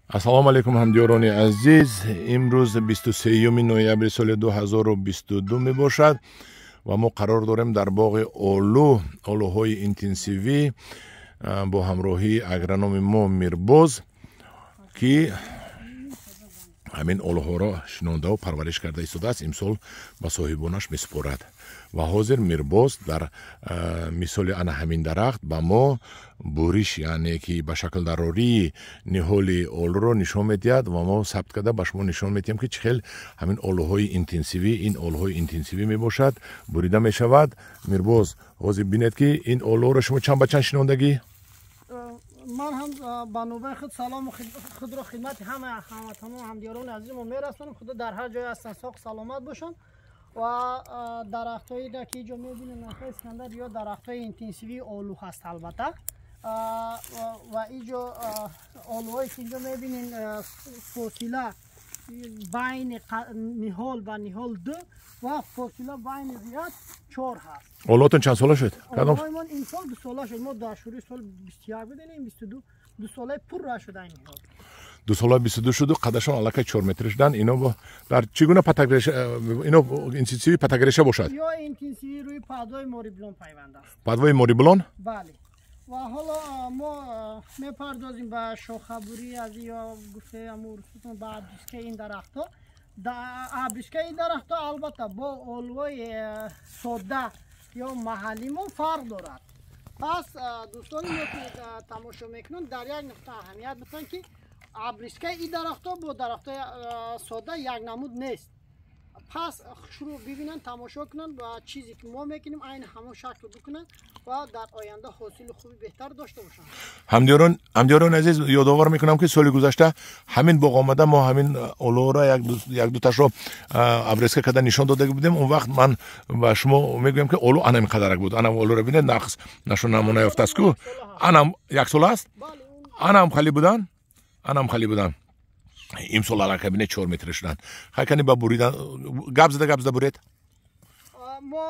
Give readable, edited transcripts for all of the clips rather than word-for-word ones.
Ассалому алайкум, ҳамдиёрони азиз. Имрӯз 23 ноябри соли 2022 мебошад ва мо қарор дорем дар боғи олу, олуҳои интенсивӣ бо ҳамроҳии агрономи мо Мирбоз, ки ҳамин олуҳоро шинондаву парвариш карда истодааст, имсол ба соҳибонаш месупорад. Ва ҳозир Мирбоз дар мисоли ана ҳамин дарахт ба мо буриш, яъне ки ба шакл дарории ниҳоли олуро нишон медиҳад ва мо сабт карда ба шумо нишон медиҳем, ки чӣ хел ҳамин олуҳои интенсивӣ, ин олуҳои интенсивӣ мебошад, бурида мешавад. Мирбоз, ҳозир бинед, ки ин олуҳоро шумо чанд ба чанд шинондагӣ? Ман ҳам ба навбаи худ салому худро хидмати ҳама ҳамватанон, ҳамдиёрони азизмо мерасонам. Худо дар ҳар ҷое ҳастанд соқ саломат бошанд. Ва дарахтҳое ки инҷо мебинем, нафаи Искандар, ё дарахтҳои интенсивии олу ҳаст албатта. Ва инҷо олуҳое ки инҷо мебинем, фосила байни ниҳол ба ниҳол 2 ва фосила байни зиёд 4 ҳаст. Олуҳотон чанд сола шуд? Олуҳои имсол 2 сола шуд. Мо дар шурӯи соли 21 будем, 22, 2 солаи пурра шуда ин ниҳол. 2 сола 22 шуду қадашон аллакай 4 метр шуданд. Ино дар чӣ гуна патагреша, ино интенсивии патагреша бошад? Ё интенсивии рӯи падвои морибулон пайванд аст. Падвои морибулон? Бале. Ва ҳоло мо мепардозем ба шохабурӣ аз ё гуфтаи амурсутон ба абрискаи ин дарахтҳо. Абрискаи ин дарахтҳо албатта бо олуҳои содда ё маҳаллимон фарқ дорад. Пас дӯстони мо ки тамошо мекунанд, дар як нуқта аҳамият бидиҳанд, ки абрискаи ин дарахтҳо бо дарахтҳои содда як намуд нест. Пас шурӯъ бибинанд, тамошо кунанд ва чизе ки мо мекунем айни ҳамон шакл бикунанд ва дар оянда ҳосили хуби беҳтар дошта бошанд. Ҳамдиёрони азиз, ёдовар мекунам, ки соли гузашта ҳамин боғ омада мо ҳамин олуҳоро як дуташро абреска карда нишон дода будем. Он вақт ман ба шумо мегӯям, ки олу ана ин қадарак буд. Ана олуро бинед, нақс нашон намуна ёфтааст ку. Анам як сола аст, анам хали будан, анам хали будан. Имсол аллакай бинед 4 метр шуданд. Хай кани ба буридан гап зада, гап зада буред. Мо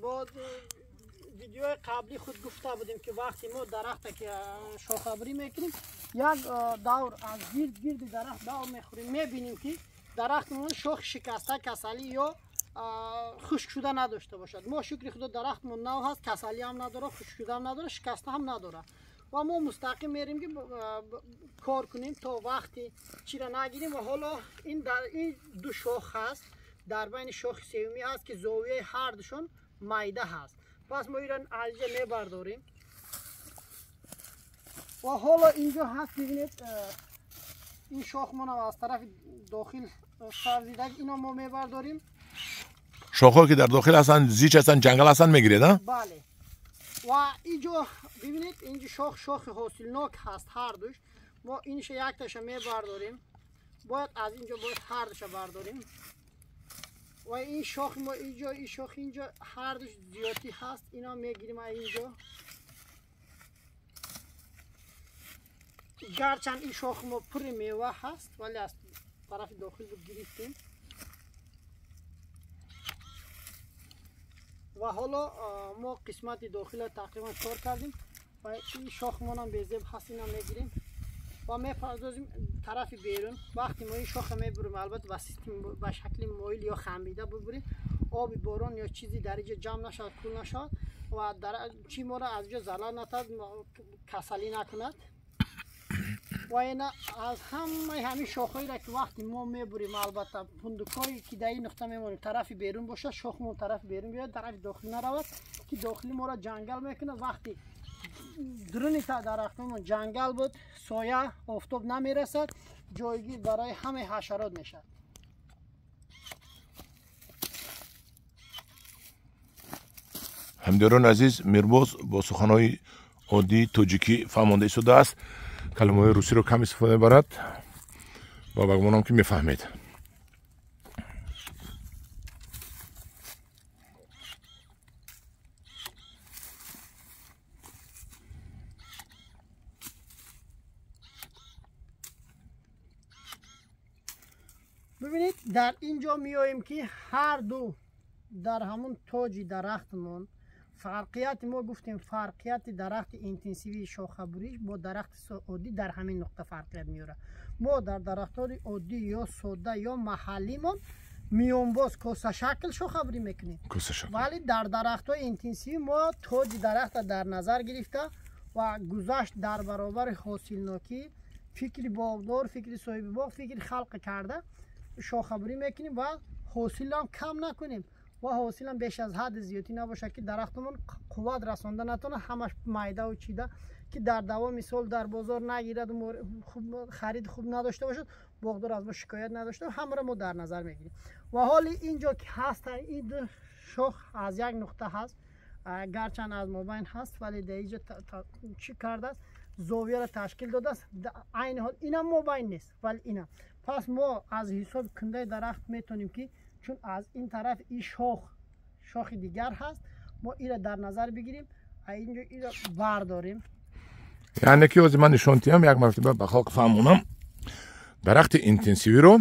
бо видеои қаблӣ худ гуфта будем, ки вақте мо дарахта ки шохабурӣ мекунем, як давр аз гирд гирди дарахт давр мехӯрем, мебинем, ки дарахтмон шох шикаста, касалӣ ё хушк шуда надошта бошад. Мо шукри худо дарахтмон нав ҳаст, касалӣ ҳам надорад, хушк шуда ҳам надорад, шикаста ҳам надорад. Ва мо мустақим мерем, ки кор кунем то вақти чира нагирем. Ва ҳоло ин дар ин ду шох ҳаст, дар байни шохи сеюмӣ ҳаст, ки зовияи ҳардушон майда ҳаст. Пас мо инро аз инҷа мебардорем. Ва ҳоло инҷо ҳаст, бибинед, ин шохмонам аз тарафи дохил сабзида, ино мо мебардорем. Шохҳое ки дар дохил ҳастанд, зич ҳастанд, ҷангал ҳастанд, мегиред, а? Бале. Ва инҷо бибинед, инҷо шох шохи ҳосилнок ҳаст ҳардуш. Мо инша якташа мебардорем, бояд аз инҷо бояд ҳардуша бардорем. Ва ин шох мо инҷо, ин шох инҷо ҳардуш зиёдӣ ҳаст, ино мегирем аз инҷо. Гарчанд ин шох мо пури мева ҳаст, вале аз тарафи дохил буд гирифтем. Ва ҳоло мо қисмати дохилро тақрибан кор кардем ва ин шохмонам безеб ҳаст, инам мегирем ва мепардозем тарафи берун. Вақте мо ин шоха мебурем, албатта ба систем ба шакли моил ё хамида бибурем, оби борон ё чизе дар инҷо ҷамъ нашавад, кул нашавад ва чи моро аз инҷо зарар натад, касалӣ накунад. Ва ина аз ҳамаи ҳамин шохҳоеро ки вақте мо мебурем, албатта пундукҳое ки дар ин нуқта мемонем тарафи берун бошад, шохмон тарафи берун биёяд, тарафи дохил наравад, ки дохили моро ҷангал мекунад. Вақте дуруни дарахтмон ҷангал буд, соя, офтоб намерасад, ҷойгир барои ҳамаи ҳашарот мешавад. Ҳамдиёрони азиз, Мирбоз бо суханҳои оддии тоҷикӣ фаҳмонда истодааст, калимаҳои русиро кам истифода мебарад ва ба гумонам, ки мефаҳмед. Бибинед, дар ин ҷо меоем, ки ҳар ду дар ҳамон тоҷи дарахтмон Фарқияти мо гуфтем, фарқияти дарахти интенсивии шохабуриш бо дарахти оддӣ дар ҳамин нуқта фарқият меорад. Мо дар дарахтҳои оддӣ ё сода ё маҳаллимон миёнбоз косашакл шохабурӣ мекунем, вале дар дарахтҳои интенсивӣ мо тоҷи дарахта дар назар гирифта ва гузашт дар баробари ҳосилнокӣ, фикри боғдор, фикри соҳиби боғ, фикри халқ карда шохабурӣ мекунем ва ҳосилам кам накунем ва ҳосилам беш аз ҳадди зиёдӣ набошад, ки дарахтамон қувват расонда натавонад, ҳамаш майдаву чида, ки дар давоми сол дар бозор нагирад, харид хуб надошта бошад, боғдор аз мо шикоят надошта, ҳамаро мо дар назар мегирем. Ва ҳоли инҷо ки ҳаст, ин ду шох аз як нуқта ҳаст, гарчанд аз мобайн ҳаст, вале дар инҷо чӣ кардааст, зовияро ташкил додааст. Айни ҳол инам мобайн нест, вале инам. Пас мо аз ҳисоби кундаи дарахт метавонем ки чун аз ин тараф ин шох, шохи дигар ҳаст, мо инро дар назар бигирем, инҷо инро бардорем. Яъне ки ҳозир ман нишон диҳам, як мартаба ба халқ фаҳмонам. Дарахти интенсивиро,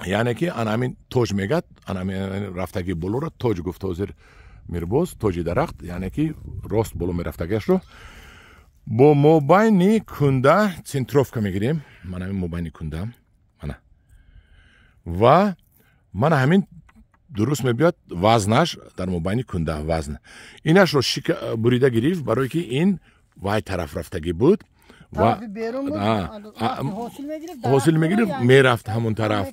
яъне ки ана ҳамин тоҷ мегӯяд, ана ҳамин рафтаги болоро тоҷ гуфт ҳозир Мирбоз, тоҷи дарахт, яъне ки рост боло мерафтагиашро бо мобайни кунда центровка мегирем. Мана ҳамин мобайни кунда, мана, ва мана ҳамин дуруст мебиёд вазнаш дар мобайни кунда вазн. Инашро бурида гирифт, барое ки ин вай тараф рафтагӣ буд ва ҳосил мегирифт, мерафт ҳамон тараф.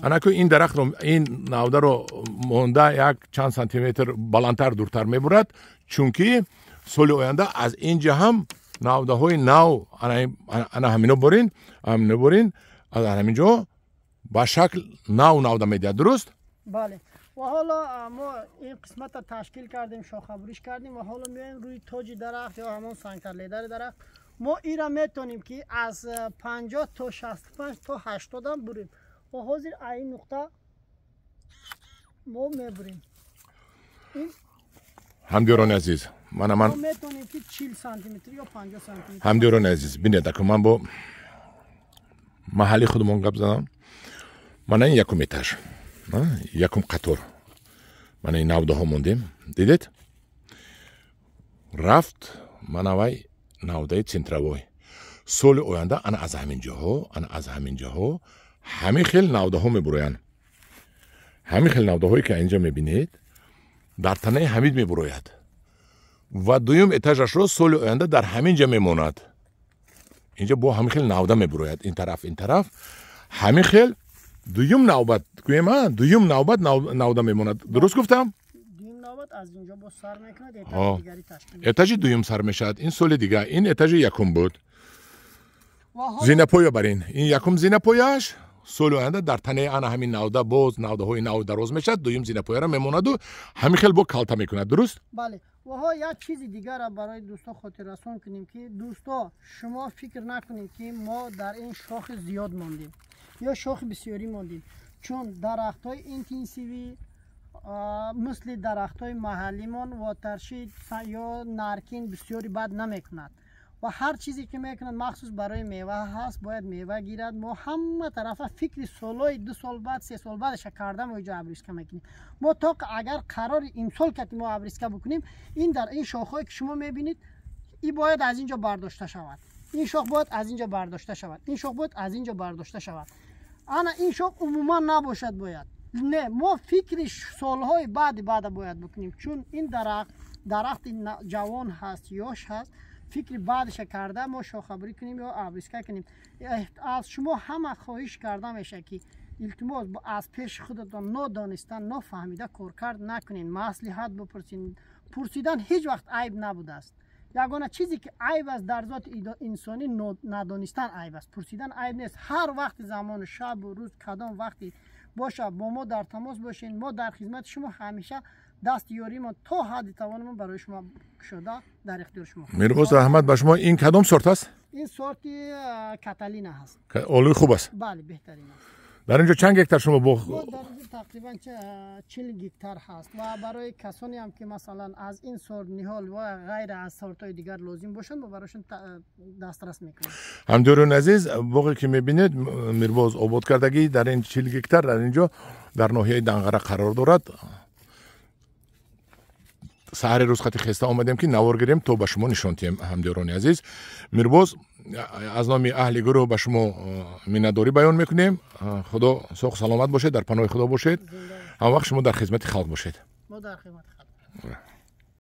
Анаку ин дарахтро, ин навдаро монда як чанд сантиметр баландтар, дуртар мебурад, чунки соли оянда аз инҷа ҳам навдаҳои нав ана ҳамино борин, ҳамино борин, аз ҳамин ҷо ба шакл нав навда медиҳад. Дуруст? Бале. Ва ҳоло мо ин қисматро ташкил кардем, шохабуриш кардем ва ҳоло меоем рӯи тоҷи дарахт ё ҳамон сангтарледари дарахт. Мо инро метавонем ки аз 50 то 65 то 80 ҳам бурем. Ва ҳозир аз ин нуқта мо мебурем. Ҳамдиёрони азиз, мана ман метавонем ки 40 сантиметр ё 50 сантиметр. Ҳамдиёрони азиз, бинед, аку ман бо маҳалли худамон гап задам. Мана ин якум этаж, якум қатор, мана ин навдаҳо мондем, дидед? Рафт мана вай навдаи центровой. Соли оянда ана аз ҳамин ҷоҳо, ана аз ҳамин ҷоҳо ҳамин хел навдаҳо мебуроянд. Ҳамин хел навдаҳое ки инҷа мебинед, дар танаи ҳамид мебурояд ва дуюм этажашро соли оянда дар ҳамин ҷа мемонад. Инҷа бо ҳамин хел навда мебурояд, ин тараф, ин тараф, ҳамин хел дуюм навбат гӯем, дуюм навбат навда мемонад. Дуруст гуфтам? Дуюм навбат аз инҷо боз сар мекунад, этажи дигари ташкил. Этажи дуюм сар мешавад. Ин соли дига, ин этажи якум буд. Зинапоя бар ин. Ин якум зинапояш соли оянда дар танаи ана ҳамин навда боз навдаҳои нав дароз мешавад, дуюм зинапояро мемонаду ҳамин хел бо калта мекунад. Дуруст? Бале. Ва як чизи дигарро барои дӯсто хотиррасон кунем, ки дӯсто, шумо фикр накунед, ки мо дар ин шохи зиёд мондем ё шохи бисёрӣ мондем, чун дарахтҳои интенсивӣ мисли дарахтҳои маҳаллимон вотаршид ё наркин бисёри бад намекунад ва ҳар чизе ки мекунад махсус барои мева ҳаст, бояд мева гирад. Мо ҳама тарафа фикри солҳои 2 сол баъд, 3 сол баъдаша карда мо инҷо обрезка мекунем. Мо то агар қарори имсол кати мо обрезка бикунем, ин дар ин шохҳое ки шумо мебинед, ин бояд аз инҷо бардошта шавад, ин шох бояд аз инҷо бардошта шавад, ин шох бояд аз инҷо бардошта шавад. Ана ин шох умуман набошад бояд. Не, мо фикри солҳои баъди баъда бояд бикунем, чун ин дарахт дарахти ҷавон ҳаст, ёш ҳаст. Фикри баъдша карда мо шохабурӣ кунем ё обрезка кунем. Аз шумо ҳама хоҳиш карда мешавад, ки илтимос, аз пеши худатон нодониста, нофаҳмида коркард накунед, маслиҳат бипурсед. Пурсидан ҳеҷ вақт айб набудааст. Ягона чизе ки айб аст дар зоти инсонӣ, надонистан айб аст, пурсидан айб нест. Ҳар вақти замону шабу рӯз кадом вақти боша, бо мо дар тамос бошед, мо дар хизмати шумо ҳамеша дасти ёримон то ҳадди тавонамон барои шумо кушода дар ихтиёри шумо. Мирбоз, раҳмат ба шумо. Ин кадом сорт аст? Ин сорти Каталина ҳаст. Олуи хуб аст? Бале, беҳтарин аст. Дар инҷо чанд гектар шумо боғ? Дар инҷо тақрибан 40 гектар ҳаст ва барои касоне ҳам ки масалан аз ин сорт ниҳол ва ғайра аз сортҳои дигар лозим бошанд, мо барояшон дастрас мекунем. Ҳамдиёрони азиз, боғе ки мебинед, Мирбоз обод кардагӣ дар ин 40 гектар дар инҷо дар ноҳияи Данғара қарор дорад. Саҳари рӯз қати хеста омадем, ки навор гирем, то ба шумо нишон диҳем. Ҳамдиёрони азиз, Мирбоз, аз номи аҳли гурӯҳ ба шумо миннатдорӣ баён мекунем. Худо соғ саломат бошед, дар паноҳи Худо бошед, ҳамвақт шумо дар хизмати халқ бошед. Мо дар хизмати халқ.